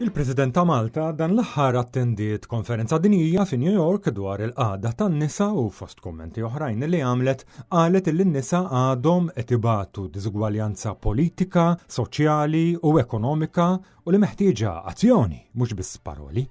Il-President ta' Malta dan l-aħħar attendiet konferenza dinjija fi New York dwar il-qagħda tan-nisa u fost kummenti oħrajn li għamlet qalet li n-nisa għadhom qed ibatu diżugwaljanza politika, soċjali u ekonomika u li meħtieġa azzjoni mhux biss paroli.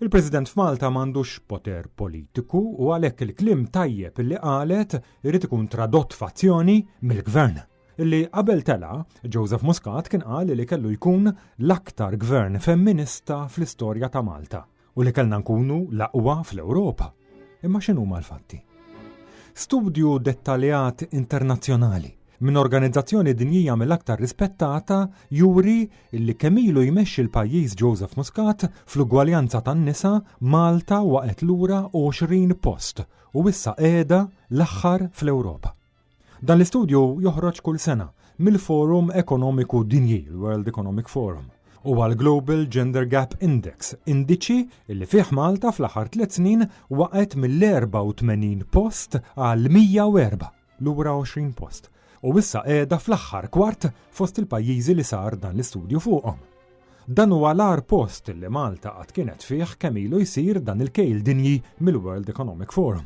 Il-President f'Malta m'għandux poter politiku u għalhekk il-kliem tajjeb li qalet irid ikun tradott f'azzjoni mill-gvern. Illi qabel tela, Joseph Muscat kien qal li kellu jkun l-aktar gvern femminista fl-istorja ta' Malta u li kellna nkunu l-aqwa fl-Ewropa. Imma x'inhuma l-fatti? Studju dettaljat internazzjonali minn organizzazzjoni dinjija mill-aktar rispettata juri li kemm ilu jmexxi l-pajjiż Joseph Muscat fl-ugwaljanza tan-nisa Malta waqgħet lura 20 post u issa qiegħda l-aħħar fl-Ewropa. Dan l-istudju joħroġ kull sena mill-Forum Ekonomiku Dinji, l-World Economic Forum, u għal Global Gender Gap Index, indiċi li fih Malta fl-aħħar tliet snin waqgħet mill-84 post għal 104, lura 20 post, u issa qiegħda fl-aħħar kwart fost il-pajjiżi li sar dan l-istudju fuqhom. Dan huwa l-agħar post li Malta qatt kienet fih kemm ilu jsir dan il-kejl dinji mill-World Economic Forum.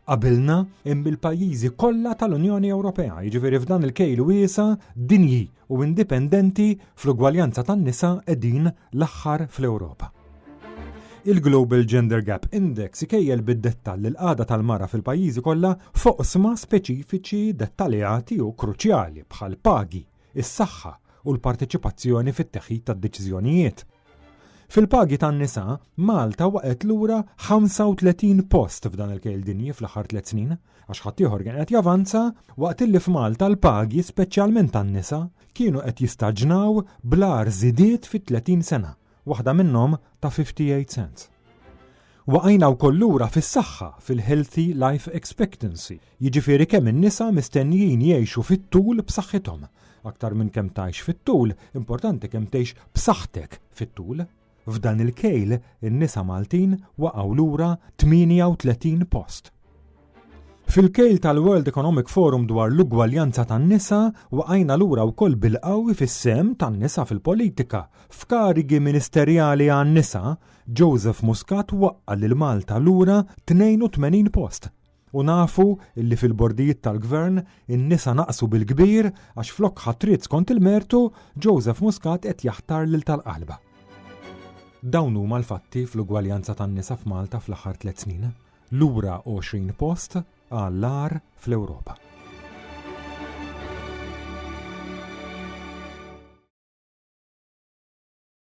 Qabilna hemm il-pajjiżi kollha tal-Unjoni Ewropea, jiġifieri f'dan il-kejl wiesa' dinji u indipendenti fl-ugwaljanza tan-nisa qegħdin l-aħħar fl-Ewropa. Il-Global Gender Gap Index ikejjel bid-dettall il-qagħda tal-mara fil-pajjiżi kollha f'oqsma speċifiċi dettaljati u kruċjali bħall-pagi, is-saħħa u l-parteċipazzjoni fit-teħid tad-deċiżjonijiet. Fil-pagi tan-nisa, Malta waqgħet lura 35 post f'dan il-kejl dinji fl-aħħar tliet snin, għax ħaddieħor kien qed javanza waqt illi f'Malta l-pagi, speċjalment tan-nisa, kienu qed jistaġnaw bl-agħar żidiet fi 30 sena, waħda minnhom ta' 58 cents. Waqajna wkoll lura fis-saħħa fil-Healthy Life Expectancy, jiġifieri kemm in-nisa mistennijin jgħixu fit-tul b'saħħithom. Aktar minn kemm tgħix fit-tul, importanti kemm tgħix b'saħħtek fit-tul. F'dan il-kejl, in-nisa Maltin waqgħu lura 38 post. Fil-kejl tal-World Economic Forum dwar l-ugwaljanza tan-nisa, waqajna lura wkoll bil-qawwi fis-sehem tan-nisa fil-politika. F'karigi ministerjali għan-nisa, Joseph Muscat waqqa' lil Malta lura 82 post. U nafu illi fil-bordijiet tal-Gvern in-nisa naqsu bil-kbir għax flok ħatriet skont il-mertu, Joseph Muscat qed jaħtar lil tal-qalba. Dawn huma l-fatti fl-ugwaljanza tan-nisa f'Malta fl-aħħar tliet snin. Lura 20 post għall-agħar fl-Ewropa.